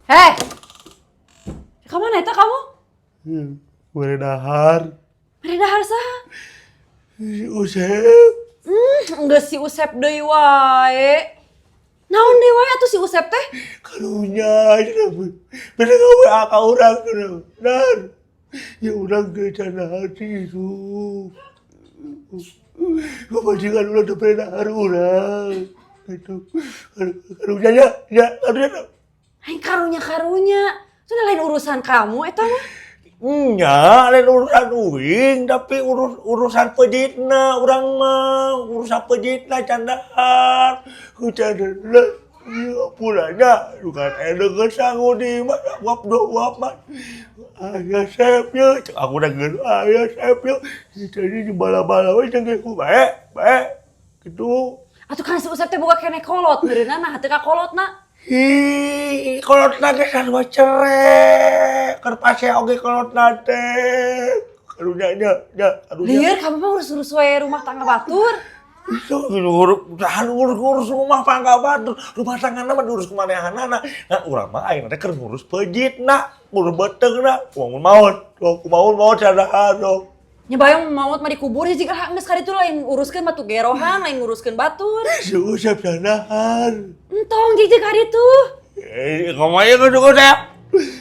Heh. Ka mana eta kamu? Bere dahar. Bere dahar saha? Si Usep. Enggak, si Usep deui wae. Naon deui wae atuh si Usep teh? Karunya cenah. Bere ngawe ka urang cenah. Dan ya urang ge can dahar si Isuk. Pamajikan urang teh bere dahar urang. Gitu. Karunya nya, ya karunya. Aing karunya karunya. Itu lain urusan kamu eta mah. Nya, lain urusan uing, tapi urusan pejitna urang mah, urusan pejitna can dahar. Can dahar. Iya, pulanya, bukan enak sangu di mah, wap do wap mah. Ayah sep ya, cek aku udah geus ayah sep ya. Jadi di bala-bala we jeung geus bae, bae. Gitu. Atuh kan si Usep teh boga keneh kolot meureunna, nah teu ka kolotna. Hi, kolotna ge sarua cere. Keur pasea oge kolotna teh. Karunya nya, nya, karunya. Lieur kamu mah urus-urus wae rumah tangga batur. Itu urus urus rumah tangga batur. Rumah tangga mah diurus ku manehanana. Nah, urang mah ayeuna teh keur ngurus peujitna, ngurus beuteungna. Kumaha maot, kumaha maot sadahar dong. Nya bayang maot mah dikubur jika geus kaditu, lain nguruskeun batu gerohan, lain nguruskeun batur. Si Usep sadahar. Entong jig kaditu. Eh, ngomongnya kudu Usep.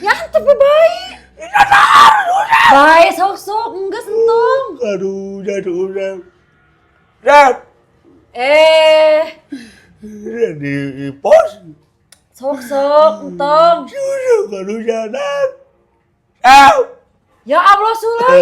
Ya tapi bae. Sadahar Usep. Bae sok-sok enggeus entong. Karunya tuh Usep. Sep. Eh, Di pos. Sok-sok entong. Si Usep karunya dan. Sep. Ya Allah, Sulai.